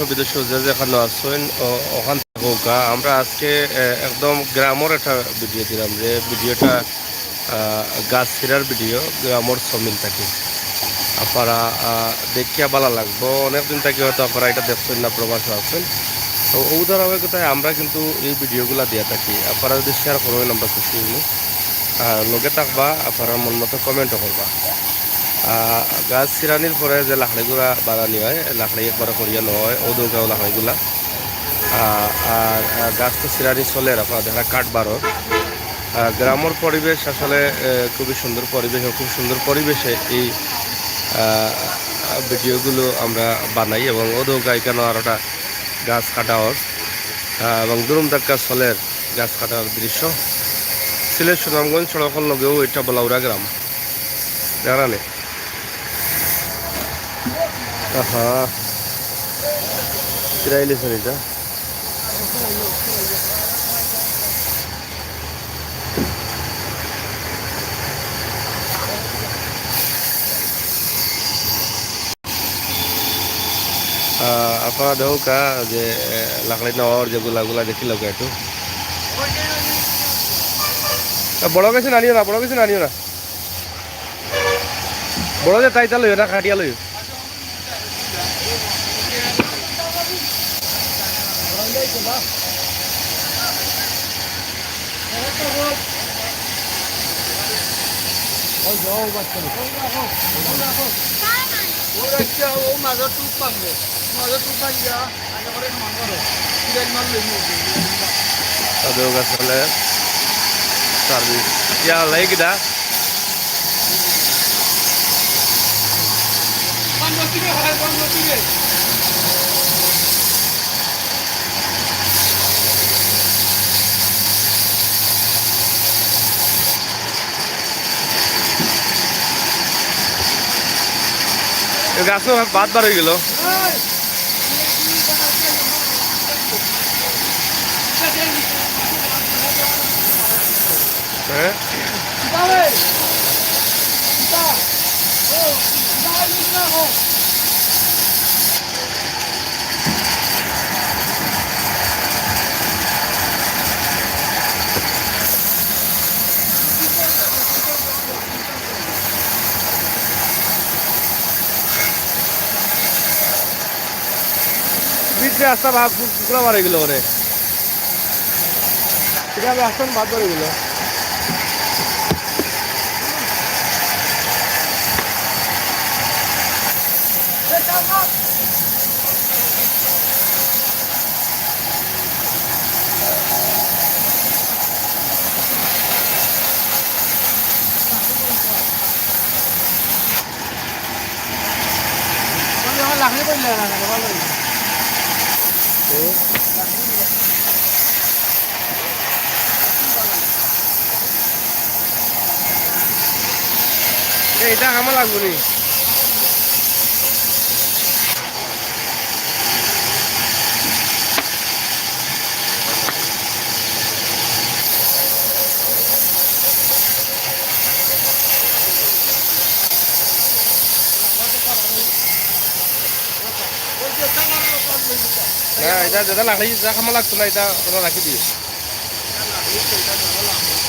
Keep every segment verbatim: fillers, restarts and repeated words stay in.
বিদেশে যে যেখানো আছইন, ও-, ওখান থাকউক্কা। আমরা আজকে, এ, একদম গ্রামর একটা ভিডিও দিলাম, যে ভিডিওটা, আ, গাছ ছিড়ার ভিডিও, গ্রামর সমিল থাকি। আপনারা, আ, দেখিয়া ভালা লাগবো। অনেক দিন থাকি হয়তো আপনারা এটা দেখছইন না, প্রবাসে আছইন। তো ও ধারাবাহিকতায় আমরা কিন্তু এই ভিডিওগুলা দিয়া থাকি। আপনারা যদি শেয়ার করইন, আমরা খুশি অইমু। আর লগে থাকবা, আপনারা মন মতো কমেন্টও করবা। আহ, গাছ ছিড়ানির পরে যে লাকড়িগুলা বানানি অয়, লাকড়ি একবারে করিয়া নেওয়া অয়, ও দৌকাও লাকড়িগুলা। আহ, আর, আহ, গাছ তো ছিড়ানি চলের, আপনারা দেখরা কাঠ বারর। আহ, গ্রামর পরিবেশ আসলে, আহ, খুবই সুন্দর পরিবেশ, ও খুব সুন্দর পরিবেশে এই, আহ, ভিডিওগুলো আমরা বানাই। এবং ও দৌকা এখানে আর একটা গাছ কাটা অর, আহ, এবং দুরুম ধাক্কা চলের গাছ কাটার দৃশ্য। সিলেট সুনামগঞ্জ সড়কর লগেও এটা বলাউরা গ্রাম। দেখরা নি? আহা। ফিরাইলিছে এটা। আহ, আপনারা দেখউক্কা যে, এ, লাকড়ি নেওয়ার যেগুলা, গুলা দেখিলাউক্কা একটু। এ, বড় কিছু আনিও না, বড় কিছু আনিও না। বড় যে তাইতা লইও না, কাটিয়া লইও। ও বাচ্চা, ও মাজর টুপ ভাঙবে, মাজর টুপ ভাঙিয়া আগে করে সমান করো। সিরিয়াল মাল লইমু। তাদের কাছে হলে সার্ভিস। ইয়া, লাগে কিতা? গাছও বাদ বার অই গেল। হ্যাঁ। ভিতরে আস্তা ভাগ টুকরা মারা গেল ওরে। এটা আমি আস্তান বাদ করে দিল। এইটা আমার লাগবো নি। না, এটা যেটা লাকড়ি, যেটা খামা লাগতো না, এটা ওরা রাখি দিও।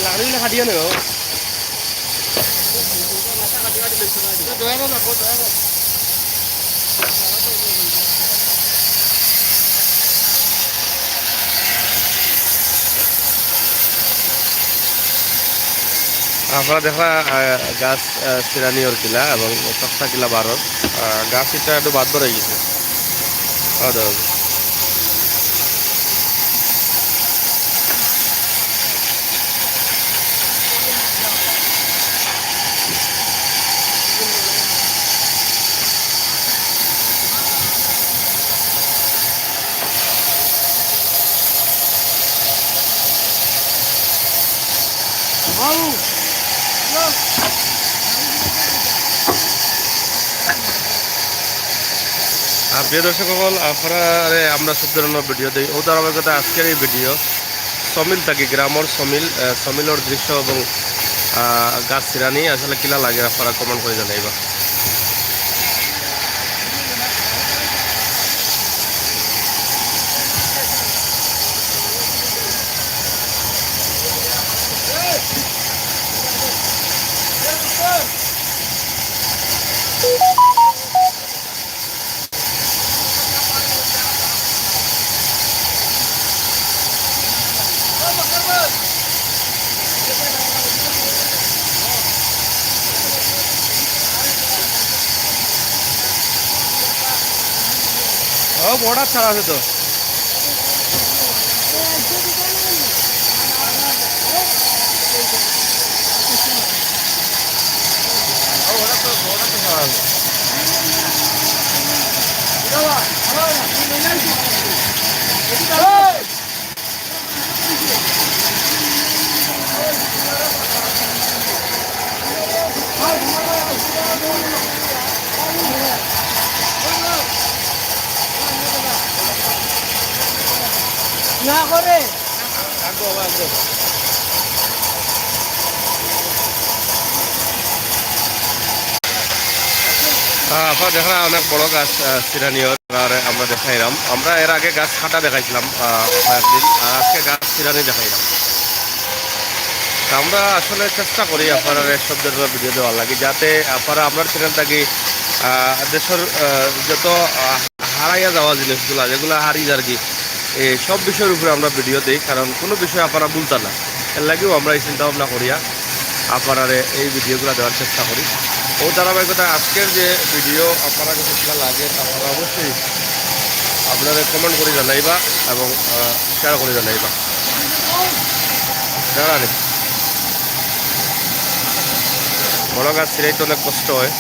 লাকড়ি গুলো কাটিয়ে নেব। আপনারা দেখরা, আহ, গাছ, আহ, ছিড়ানি অর কিলা এবং তক্তা কিলা বারর, আহ, গাছ এটা একটু বাদ বার অই গেছে। হ্যাঁ, দাও। আর প্রিয় দর্শক সকল, আপনারারে আমরা সব ধরনের ভিডিও দেই। ও ধারাবাহিকতা আজকের এই ভিডিও সমিল থাকি, গ্রামর সমিল, আহ, সমিলর দৃশ্য এবং, আহ, গাছ ছিড়ানি আসলে কিলা লাগে আপনারা কমেন্ট করে জানাইবা। ও, বর্ডার ছাড়া আছে তো। ও, বর্ডার তো, বর্ডার তো ছাড়া আছে। না করে। আহ, আপনারা দেখরা অনেক বড় গাছ, আহ, ছিড়ানি অর, আর আমরা দেখাইলাম। আমরা এর আগে গাছ কাটা দেখাইছিলাম, আহ, কয়েকদিন, আর আজকে গাছ ছিড়ানি দেখাইলাম। তা আমরা আসলে চেষ্টা করি আপনারারে সব ধরনের ভিডিও দেওয়ার লাগি, যাতে আপনারা আমরার চ্যানেল থাকি, আহ, দেশর, আহ, যত, আহ, হারাইয়া যাওয়া জিনিসগুলা, যেগুলা হারি যারগি, এই সব বিষয়ের উপরে আমরা ভিডিও দেই, কারণ কোনো বিষয় আপনারা ভুলতা না। এর লাগিও আমরা এই চিন্তা ভাবনা করিয়া আপনারারে এই ভিডিওগুলা দেওয়ার চেষ্টা করি। ও ধারাবাহিকতা আজকের যে ভিডিও আপনারা যদি কিলা লাগে, আপনারা অবশ্যই আপনারা কমেন্ট করে জানাইবা এবং, আহ, শেয়ার করে জানাইবা। দাঁড়ান, বড় গাছ ছিঁড়াইতে অনেক কষ্ট হয়।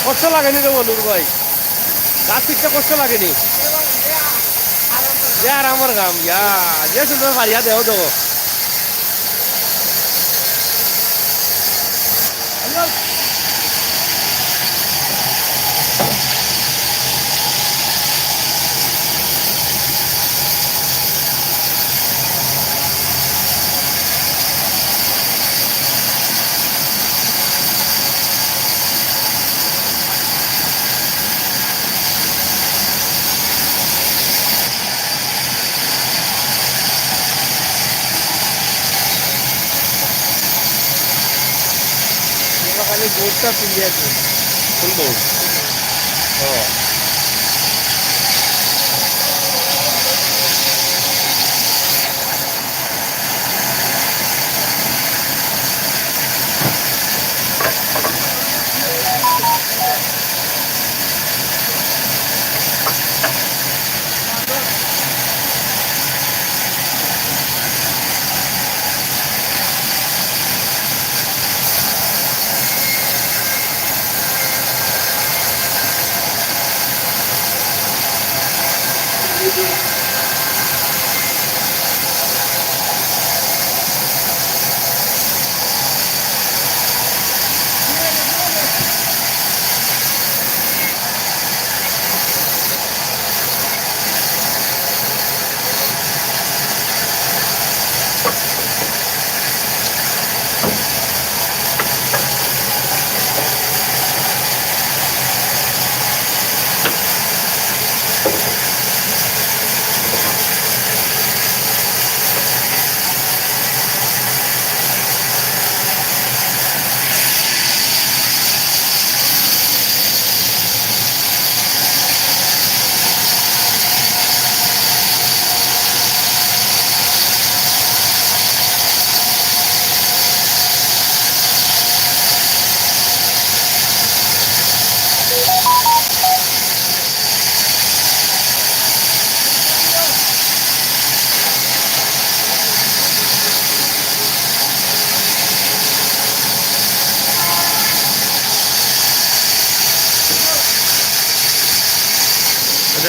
কষ্ট লাগেনি রে মনুর ভাই? গাছ পিটতে কষ্ট লাগেনি? ইয়ার আমার গাম, ইয়া, যে সুন্দর ফাড়িয়া দেও দেবো। খালি বোর্ডটা তুলিয়া দিন। কোন বোর্ড? ও।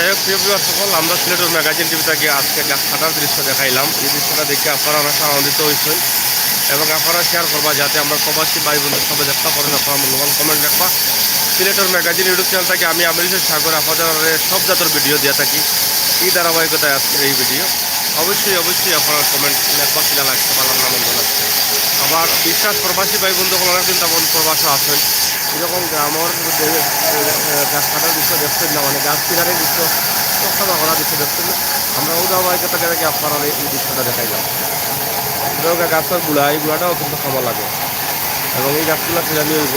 যাই হোক, প্রিয় ভিউয়ার সকল, আমরা সিলেটর ম্যাগাজিন টিভি থেকে আজকে গাছ কাটার দৃশ্য দেখাইলাম। এই দৃশ্যটা দেখে আপনারা অনেক আনন্দিত হয়েছেন এবং আপনারা শেয়ার করবা, যাতে আমরা প্রবাসী ভাই বোনদের সাথে দেখা করেন। আপনারা মূল্যবান কমেন্ট রাখবা। সিলেটর ম্যাগাজিন ইউটিউব চ্যানেল থেকে আমি আমির হোসেন সাগর আপনাদের সব জাতর ভিডিও দিয়ে থাকি। এই ধারাবাহিকতায় আজকের এই ভিডিও। অবশ্যই অবশ্যই আপনারা কমেন্ট লেখবা, কিলা লাগছে, ভালো না মন্দ লাগছে। আবার বিশ্বাস প্রবাসী ভাই বন্ধু সকল অনেকদিন তখন প্রবাসে আছেন, এরকম গ্রামের মধ্যে, এ, এ, গাছ কাটার দৃশ্য দেখছেন না, মানে গাছ কিনারে দৃশ্য, চোখটা করার দৃশ্য দেখছেন না। আমরা ওই ধারাবাহিকতা থেকে আপনারা এই দৃশ্যটা দেখাইলাম। এটা গাছের গুড়া, এই গুড়াটাও কিন্তু খাওয়া লাগে এবং এই গাছগুলো ছিলানি হইব।